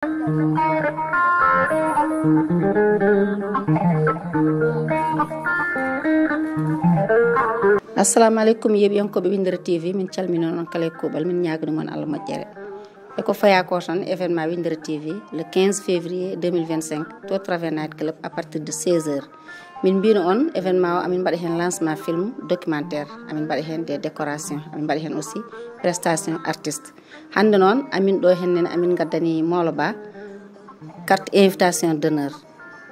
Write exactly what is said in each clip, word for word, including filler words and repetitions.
Assalamu aleykum, yeeɓiyankooɓe Winndere T V, min calminii on kala e kuuɓal, min ñaaganii on Allah moƴƴere. E ko fayaa ko tan, événement Winndere T V, le quinze février deux mille vingt-cinq, to Traven Night Club, à partir de seize heures. Min mbino on, événement o, amin mbaɗa heen lancement film documentaire, amin mbaɗa heen des décorations, amin mbaɗa heen aussi prestation artiste. Hannde noon, amin ɗo heen nene, amin ngaddani Moolo Ba carte invitation d'honneur.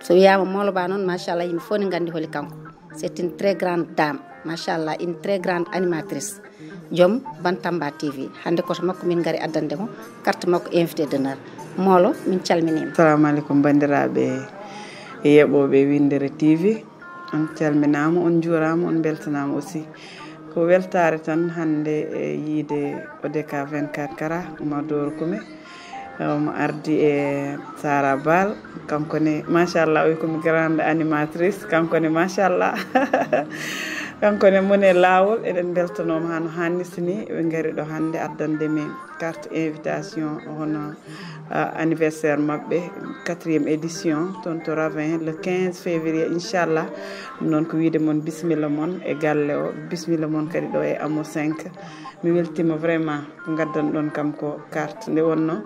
So wiyaama Moolo Ba noon, machallah, yimɓe fof ne nganndi holi kanko. C'est une très grande dame, machallah, une très grande animatrice. Joom Bantamba T V. Hannde ko to makko min ngari addande mo carte makko invité d'honneur. Moolo, min calminiima. Assalamu aleykum, banndiraaɓe yeeɓooɓe Winndere T V. On calminaama, on njuuraama, on mbeltanaama aussi. Ko weltaare tan hannde e yiide O D K vingt-quatre Kara, Oumar Doro Koumé. Omo ardi e Sara Bal, kanko ne, machallah, o wi ko mi grande animatrice, kanko ne, machallah. Kanko ne, mone laawol, eɗen mbeltanooma haa no haannirta ni, ɓe ngari ɗo hannde addande min carte invitation, hono, ah, anniversaire maɓɓe, quatrième édition, toon to Ravin, le quinze février, inchallah. Ɗum noon ko wiide mon bisimilla mon e galle o, bisimilla mon kadi ɗo e Amo cinq. Mi weltiima vraiment ko ngaddan ɗon kam ko carte. Nde wonno,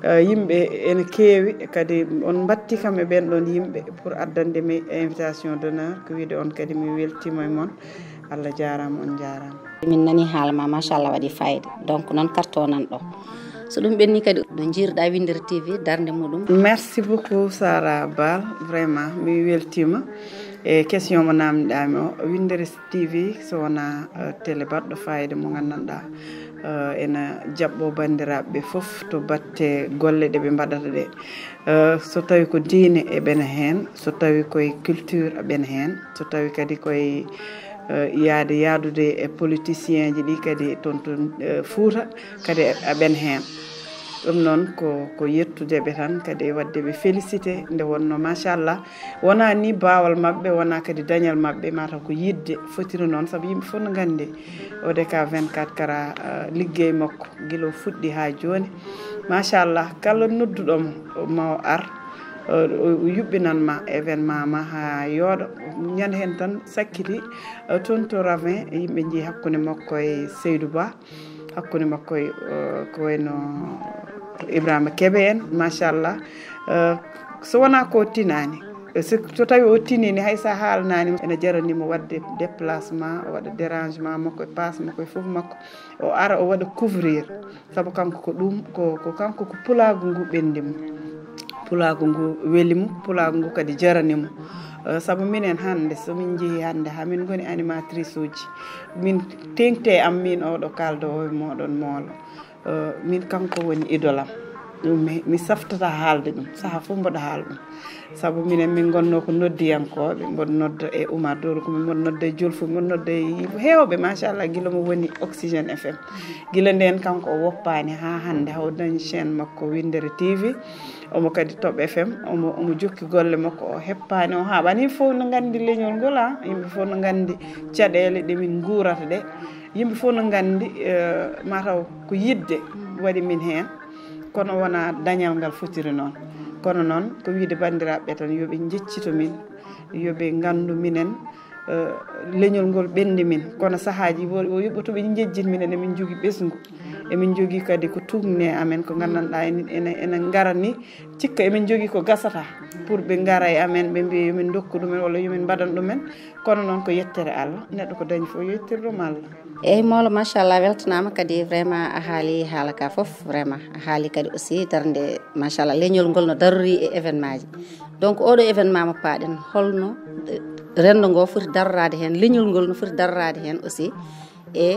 eh, yimɓe ene keewi, kadi on mbatti kam e ɓen ɗon yimɓe pour addande mi invitation d'honneur, ko wiide on kadi mi weltiima e mon. Allah jaaraama, on jaaraama. Min nani haala ma, machallah, waɗi fayida. Donc noon carte o nan ɗo. So ɗum ɓenni kadi, no njiiruɗa Winndere T V, darnde muɗum. Merci beaucoup, Sara Bal. Vraiment, mi weltiima e question mo namdiɗami o. Winndere T V so wonaa, eh, télé baɗɗo fayida mo nganndanɗaa, eh, ena jaɓɓo banndiraaɓe ɓe fof to batte golle ɗe ɓe mbaɗata ɗe. Eh, so tawi ko diine e ɓena heen, so tawi koye culture a ɓena heen, so tawi kadi koye, eh, yaade yaadude e politicien ji ɗi kadi toon to, eh, Fuuta kadi a ɓena heen. Ɗum noon ko, ko yettude ɓe tan, kadi e waɗde ɓe félicité nde wonno machallah. Wonaa ni baawal maɓɓe, wonaa kadi dañal maɓɓe, mataw ko yiɗde fotiri noon, sabu yimɓe fof no nganndi O D K vingt-quatre Kara, eh, liggey makko gila o fuɗɗi haa jooni. Machallah, kala nodduɗo mo, ma o ar, eh, o, o yuɓɓinan ma événement ma haa yooɗa. Ñande heen tan sakkiti, eh, toon to Ravin, yimɓe njehi hakkunde makko e Seydou Ba. Hakkunde makko e, eh, ko wayno Ibrahima Kebe en, machallah. Eh, so wonaa ko tinaani, eh, so, so tawi o tiniini, hay so a haalanaani mo, ene jarani mo waɗde déplacement, o waɗa dérangement makko e passe makko e fof makko, o ara o waɗa couvrir. Sabu kanko ko ɗum, ko, ko kanko ko pulaagu ngu ɓenndi mo. Pulaagu ngu weli mo, pulaagu ngu kadi jarani mo. Eh, sabu minen hannde, so min njehii hannde haa min ngoni animatrice uji, min teeŋti e am min oɗo kaaldo o e mooɗon Moolo. Eh, min kanko woni idole am. Ɗum mi, mi saftata haalde ɗum, saha fof mboɗo haala ɗum. Sabu minen min ngonno ko noddiyankooɓe, mboɗo nodda e Oumar Doro Koumé, mboɗo nodda e Jolfu, mboɗo nodda e heewɓe, machallah, gila mo woni Oxygène F M. Gila ndeen kanko o woppaani haa hannde, haa o dañi chaîne makko Winndere T V. Omo kadi Top F M, omo, omo jokki golle makko, o heppaani, o haaɓaani. Yimɓe fof no nganndi leñol ngol, ah, yimɓe fof no nganndi caɗeele ɗe min nguurata ɗe. Yimɓe fof no nganndi, eh, mataw ko yiɗde waɗi min heen, kono wonaa dañal ngal fotiri noon. Kono noon, ko wiyde banndiraaɓe ɓe tan, yo ɓe njeccito min, yo ɓe nganndu minen, eh, leñol ngol ɓenndi min. Kono sahaaji wo, wo yoɓɓo to ɓe njejjit minen, emin njogii ɓesngu, emin njogii kadi ko tuugne amen, ko nganndanɗaa ene, ene, ene ngara ni, cikka emin njogii ko gasata pour ɓe ngara e amen, ɓe mbiya yo min ndokku ɗumen walla yo min mbaɗan ɗumen. Kono noon ko yettere Allah, neɗɗo ko dañi fof yo yettir ɗum Allah. Eyi, Moolo, machallah, weltanaama kadi, vraiment a haali haala ka fof, vraiment a haali kadi aussi darnde, machallah, leñol ngol no darori e événement ji. Donc oɗo événement mo paaɗen, holno, eh, renndo ngo foti daroraade heen, leñol ngol no foti daroraade heen aussi? E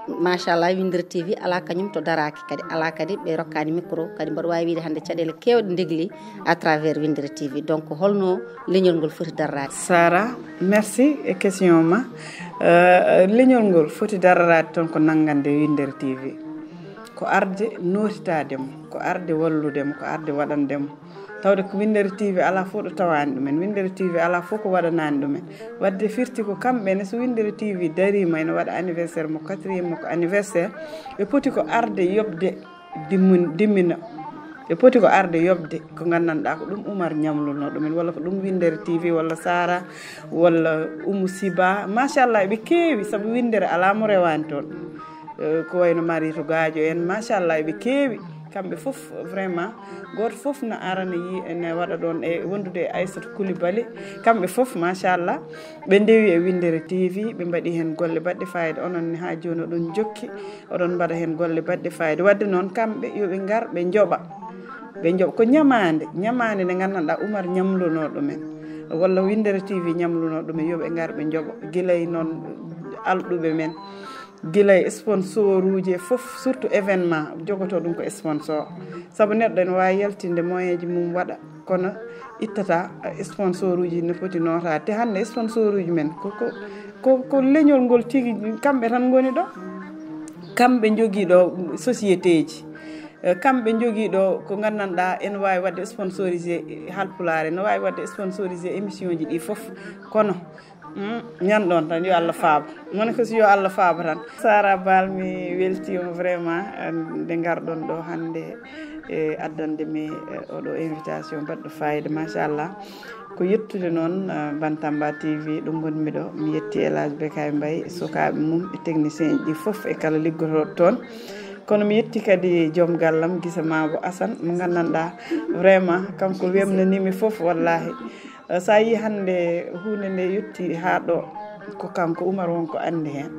machallah, Winndere T V alaa kañum to daraaki, kadi alaa kadi ɓe rokkaani micro, kadi mboɗo waawi wiyde hannde caɗeele keewɗe ndegli à travers Winndere T V. Donc holno leñol ngol foti daroraade? Sara, merci e question ma. Eh, leñol ngol foti daroraade toon ko nanngande Winndere T V. Ko arde nootitaade mo, ko arde wallude mo, ko arde waɗande mo. Tawde ko Winndere T V alaa fof ɗo tawaani ɗumen. Winndere T V alaa fof ko waɗanaani ɗumen. Waɗde firti ko kamɓe ne, so Winndere T V dariima ene waɗa anniversaire mo quatrième makko anniversaire, ɓe poti ko arde yoɓde dimmun-, dimmina Ɓe poti ko arde yoɓde ko nganndanɗaa ko ɗum Umar ñamlunoo ɗumen, walla ko ɗum Winndere T V, walla Sara, walla Umu Siba. Machallah, eɓe keewi, sabu winndere alaa mo rewaani toon. Eh, ko wayno Maritou Gadio en, machallah, eɓe keewi. Kamɓe fof, vraiment, gooto fof na arana yi-, ene waɗa ɗoon e wondude e Aissatou Coulibaly. Kamɓe fof, machallah, ɓe ndewi e Winndere T V, ɓe mbaɗi heen golle baɗɗe fayida. Onon ne, haa jooni oɗon njokki, oɗon mbaɗa heen golle baɗɗe fayida. Waɗde noon, kamɓe yo ɓe ngar, ɓe njoɓa. Ɓe njoɓa. Ko ñamaande, ñamaande nde nganndanɗaa Umar ñamlunoo ɗumen, walla Winndere T V ñamlunoo ɗumen, yo ɓe ngar, ɓe njoɓa. Gila e noon alɗuɓe men, gila e sponsoruuji e fof, surtout événement, jogotoo ɗum ko sponsor. Sabu neɗɗo ene waawi yaltinde moyenji mum waɗa, kono ittata, eh, sponsoruuji ne poti nootaade. Te hannde sponsoruuji men ko, ko, ko, ko leñol ngol tigi, kamɓe tan ngoni ɗo. Kamɓe njogii ɗo sociétéji. Eh, kamɓe njogii ɗo ko nganndanɗaa ene waawi waɗde sponsorisé Haalpulaar, ene waawi waɗde sponsorisé émission ji ɗi fof. Kono, mm, ñan ɗoon tan, yo Allah faabo. Mone ko si yo Allah faabo tan. Sara Bal, mi weltiima vraiment, eh, nde ngarɗon ɗo hannde, e addande mi, eh, oɗo invitation baɗɗo fayida, machallah. Ko yettude noon, eh, Bantamba T V, ɗo ngonmi ɗo. Mi yetti El Hadj Bekay Mbaye, sukaaɓe mum, e technicien ji fof, e kala liggotooɗo toon. Kono mi yetti kadi joom gallam, Gise Maabo Asan, mo nganndanɗaa, vraiment, kanko wemnanimi fof, wallahi. Eh, so a yii hannde huunde nde yotti haa ɗo, ko kanko Umar won ko anndi heen.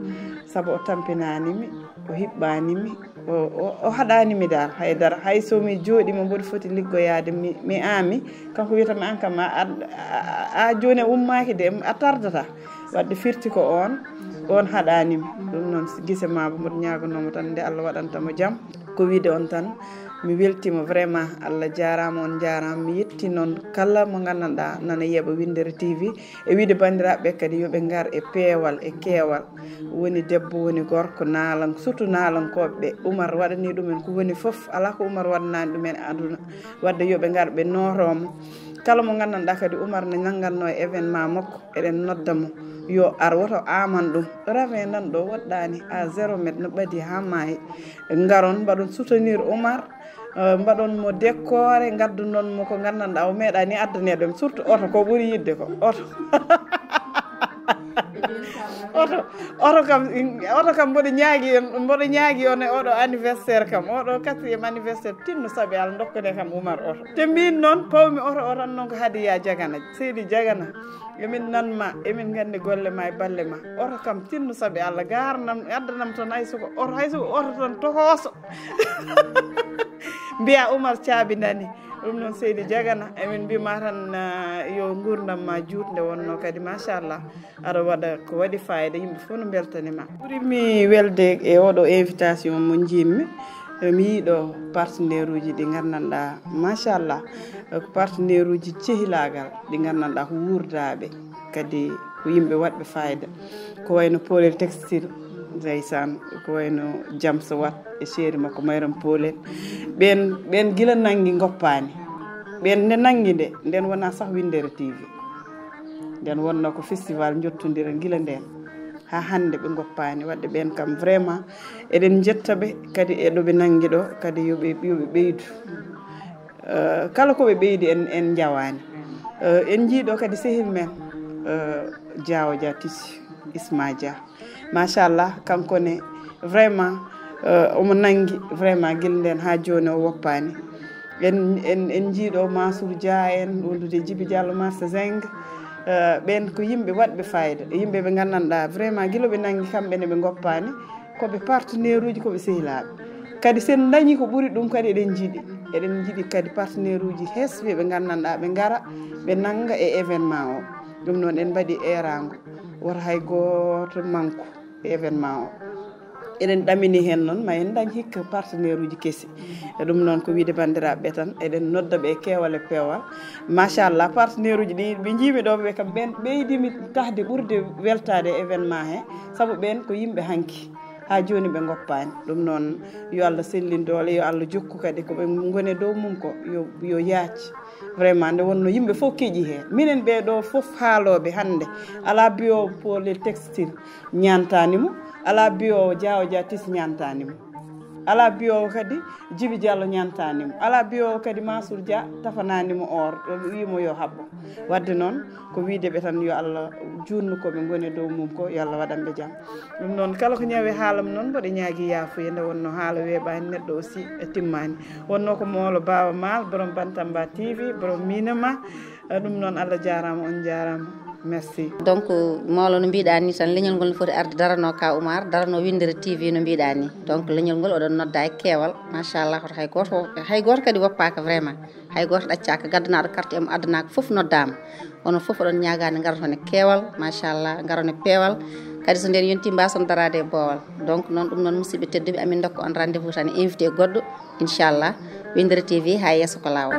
Sabu o tampinaani mi, o hiɓɓaani mi, o, o, o haɗaani mi dal haydara. Hay so mi jooɗii mo mboɗo foti liggoyaade, mi, mi aami, kanko wiyata mi, "Aan kam, a, a, a, a jooni a ummaaki de, a tardata." Waɗde firti ko oon, oon haɗaani mi. Ɗum noon, Gise Maabo, mboɗo ñaaganoo mo tan nde Allah waɗanta mo jam. Ko wiyde on tan, mi weltiima vraiment, Allah jaaraama, on njaaraama. Mi yetti noon kala mo nganndanɗaa nana yeeɓa Winndere T V, e wiyde banndiraaɓe kadi yo ɓe ngar e peewal, e keewal. Woni debbo, woni gorko, naalan-, surtout naalankooɓe ɓe. Umar waɗanii ɗumen ko woni fof, alaa ko Umar waɗanaani ɗumen e aduna. Waɗde yo ɓe ngar, ɓe nootoo mo. Kala mo nganndanɗaa kadi Umar ne nanngannoo e événement makko, eɗen nodda mo yo ar, woto aaman ɗum. Ravin nan ɗo woɗɗaani, à zéro mètre, no ɓadii haa maayi. Ngaron, mbaɗon soutenir Umar, eh, mbaɗon mo décoré, ngaddunon mo ko nganndanɗaa o meeɗaani addaneede ɗum, surtout oto, ko ɓuri yiɗde ko oto. Oto, oto kam, oto kam mboɗo ñaagi, mboɗo ñaagi on e oɗo anniversaire kam, oɗo quatrième anniversaire, tinno saɓi Allah, ndokkane kam Umar oto. Te min noon, pawmi oto o tan noon ko Hadiya Jagana, Seydi Jagana. Emin nan ma, emin nganndi golle ma e balle ma. Oto kam, tinno saɓi Allah, gaarnam, addanam tan hay soko oto, hay soko oto tan tokooso. Mbiya Umar caabi nani. Ɗum noon, Seydi Jagana, emin mbima tan, ah, yo nguurndam ma juut nde wonno kadi, machallah. Aɗa waɗa ko waɗi fayida, yimɓe fof no mbeltani ma. Ɓuri mi welde e oɗo invitation mo njimmi, mi yii ɗo partenaire uji ɗi nganndanɗaa, machallah, ko partenaire uji cehilaagal, ɗi nganndanɗaa ko wuurdaaɓe, kadi ko yimɓe waɗɓe fayida. Ko wayno Polel Textile, ndeysaan, ko wayno Jamsa Wat e chéri makko Mayram Polel. Ɓeen, ɓeen gila nanngi ngoppaani. Ɓeen nde nanngi nde, nden wonaa sah Winndere T V. Nden wonno ko festival njottondira gila nden. Haa hannde ɓe ngoppaani. Waɗde ɓeen kam vraiment eɗen njetta ɓe, kadi e ɗo ɓe nanngi ɗo, kadi yo ɓe, yo ɓe ɓeydu. Eh, kala ko ɓe ɓeydi en, en njawaani. Eh, en njii ɗo kadi sehil men, eh, Diawo Dia Tisi, Isma Dia. Machallah, kanko ne vraiment, eh, omo nanngi vraiment gila nden haa jooni o woppaani. En, en, en njii ɗo Mansour Dia en, wondude Djiby Diallo Master Zeng. Eh, ɓeen ko yimɓe waɗɓe fayida, yimɓe ɓe nganndanɗaa vraiment gila ɓe nanngi kamɓe ne ɓe ngoppaani, ko ɓe partenaire uji, ko ɓe sehilaaɓe. Kadi sen ndañi ko ɓuri ɗum kadi eɗen njiɗi. Eɗen njiɗi kadi partenaire uji hesɓe ɓe nganndanɗaa ɓe ngara, ɓe nannga e événement o. Ɗum noon en mbaɗi eeraango, woto hay gooto manku e événement o. Eɗen ɗamini heen noon, ma en ndañ hikka partenaire uji kesi. E ɗum noon ko wiyde banndiraaɓe ɓe tan, eɗen nodda ɓe e keewal e peewal. Machallah, partenaire uji ɗi ɓe njiimi ɗo, ɓe kam ɓeen ɓeydimi tahde ɓurde weltaade e événement he, sabu ɓeen ko yimɓe hanki. Haa jooni ɓe ngoppaani. Ɗum noon, yo Allah sellin doole, yo Allah jokku kadi ko ɓe ngoni e dow mum ko, yo, yo yaac. Vraiment, nde wonno yimɓe fof keƴi heen. Minen ɓee ɗo fof haalooɓe hannde, alaa biyoowo Polel Textile ñaantaani mo, alaa biyoowo Diawo Dia Tisi ñaantaani mo. Alaa biyoowo kadi Jibi Diallo ñaantaani mo. Alaa biyoowo kadi Mansour Dia tafanaani mo or, ɗo ɓe wii mo yo haɓɓo. Wadde noon, ko wiide ɓe tan yo Allah juutnu ko ɓe ngoni e dow mum ko, yo Allah waɗan ɓe jam. Ɗum noon, kala ko ñawi haalam noon, mboɗo ñaagi yaafuya, nde wonno haala weeɓaani neɗɗo aussi e timmaani. Wonno ko Moolo Baawa Maal, borom Bantamba T V, borom Miinama. Eh, ɗum noon, Allah jaaraama, on jaaraama. Merci. Donc, Moolo, no mbiɗa ni tan, leñol ngol no foti arde darano Ka Oumar, darano Winndere T V no mbiɗa ni. Donc, leñol ngol oɗon nodda e keewal, machallah, hoto hay gooto, hay gooto kadi woppaaka vraiment. Hay gooto ɗaccaaka, gaddanaaɗo carte M addanaaka fof noddaama. Onon fof oɗon ñaagaade, ngaroton e keewal, machallah, ngaron e peewal. Kadi so ndeen yonti, mbaason daraade e boowal. Donc, noon, ɗum noon, musidɓe tedduɓe, amin ndokka on rendez-vous tan e invité goɗɗo, inchallah. Winndere T V, haa yeeso ko laawol.